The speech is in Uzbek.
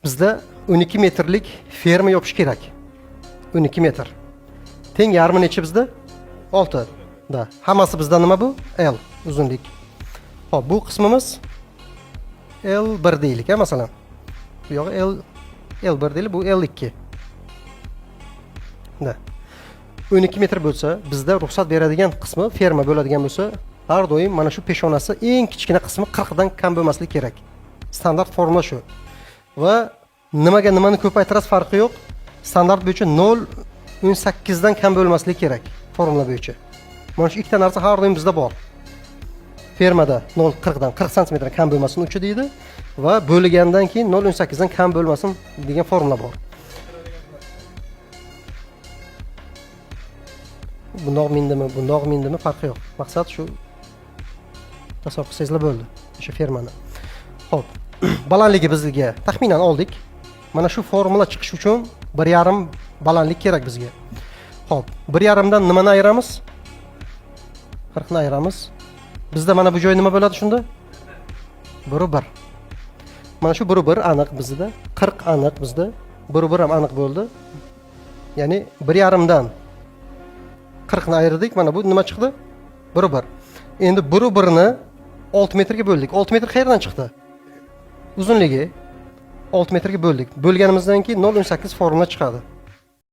Bizda 12 metrlik ferma yopish kerak. 12 metr. Teng yarmi necha bizda? 6. Da. Hammasi bizda nima bu? L uzunlik. Xo'p, bu qismimiz L1 deylik, masalan. Bu yog'i L1 deylik, bu L2. Da. 12 metr bo'lsa, bizda ruxsat beradigan qismi ferma bo'ladigan bo'lsa, har doim mana shu peshonasi eng kichkina qismi 40 dan kam bo'lmasligi kerak. Standart formula shu. Va nimaga nimani ko'paytirasiz farqi yo'q. Standart bo'yicha 0.18 dan kam bo'lmasligi kerak formula bo'yicha. Mana shu ikkita narsa har doim bizda bor. Fermada 0.40 dan 40 santimetrdan kam bo'lmasin uchi deydi va bo'lgandan keyin 0.18 dan kam bo'lmasin degan formula bor. Bundoq mindimi, bundoq mindimi farqi yo'q. Maqsad shu tasavvur qilsangizlar bo'ldi o'sha fermani. Xo'p, balandligi bizga taxminan oldik. Mana shu formula chiqish uchun 1.5 balandlik kerak bizga. Xo'p, 1.5 dan nimani ayiramiz? 40 ni ayiramiz. Bizda mana bu joy nima bo'ladi shunda? 1.1. Mana shu 1.1 aniq bizda, 40 aniq bizda, 1.1 ham aniq bo'ldi. Ya'ni 1.5 dan 40 ni ayirdik, mana bu nima chiqdi? 1.1. Endi 1.1 ni 6 metrga bo'ldik. 6 metr qayerdan chiqdi? Uzunligi 6 metrga bo'ldik. Bo'lganimizdan keyin 0.18 formula chiqadi.